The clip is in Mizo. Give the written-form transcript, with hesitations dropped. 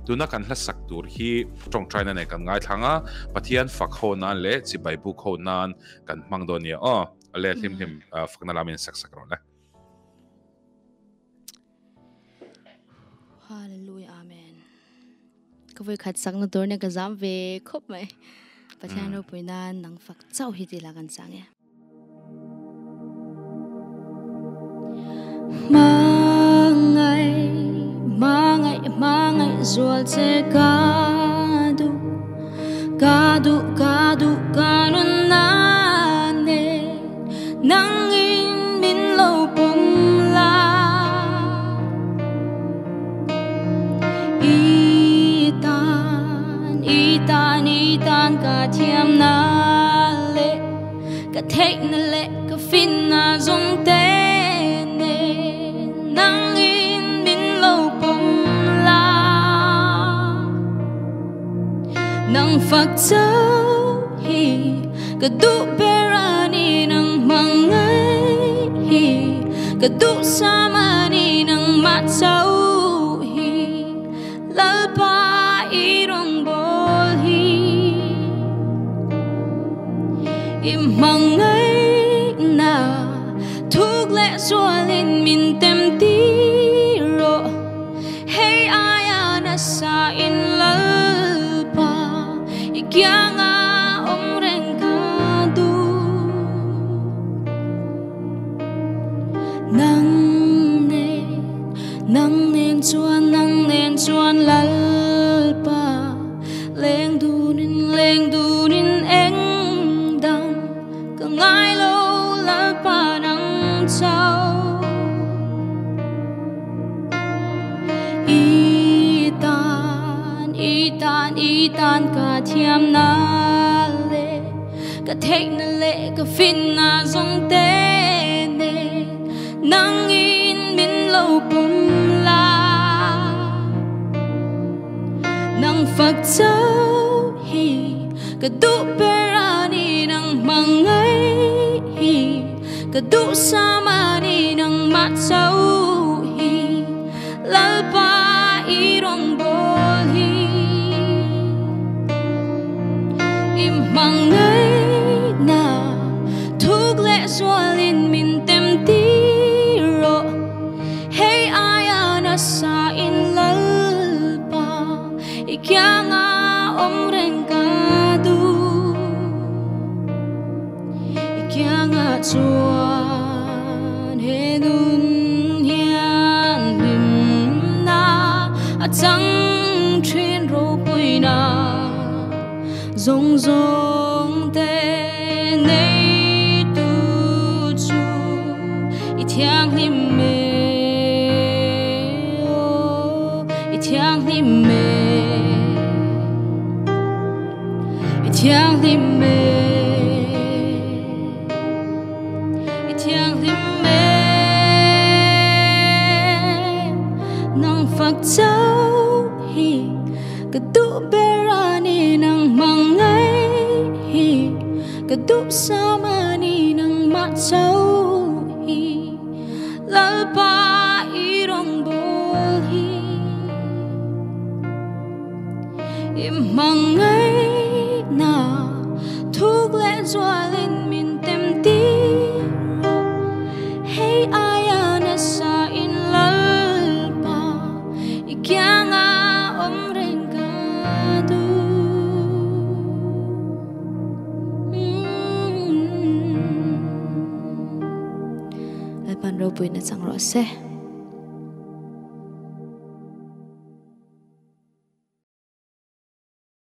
Tuna kan hla sak tur hi tawngtaina nen kan ngaithlang a, Pathian fak ho nan leh chibai buk ho nan kan hmang dawn nia aw. Ale hlim hlim fakna lamin sak sak rawh le. Hallelujah Amen. Ka voi khat sak na tur ne ka zam ve khop mai. Pathian ropui nan nang fak chau hi ti la kan sang e. Mangai mangai mangai zual che ka du ka du ka du ka nun na ne nang in min lo pum la itan itan itan ka thiam na le ka theih na le ka fin na zong te ne nang in min lo pum la nang fak chau hi ka du berani nang mangai hi ka du samani nang ma chau hi lalpa irong bol hi im mangai na thuk le zualin min tem ti ro hey aya na sa in lalpa ikyanga om reng ka du nang nen chuan nang nen chuan lalpa leng dunin eng dang ka ngai lo lalpa nang chau itan itan itan ka thiam na le ka theih na le ka fin na zong te ne nang in min lo pum la nang fak chau hi ka du berani nang mangai hi ka du samani nang ma chau hi lalpa irong bol hi im mangai na thuk le zualin min tem ti ro hey aya na sa in lalpa ikyanga om reng ka du ikyanga chuan he nun hian lim na a chang thin ro pui na zong zong te nei tu chu i thiang hlim me o i thiang hlim me i thiang hlim me i thiang hlim me nang fak chau hi ka du berani nang mangai hi ka du samani nang ma chau hi lalpa irong bol hi im mangai na thuk le zualin min tem ti ro hey aya na sa in lalpa ikyanga om reng ka du Lalpan ro pui na chang ro se.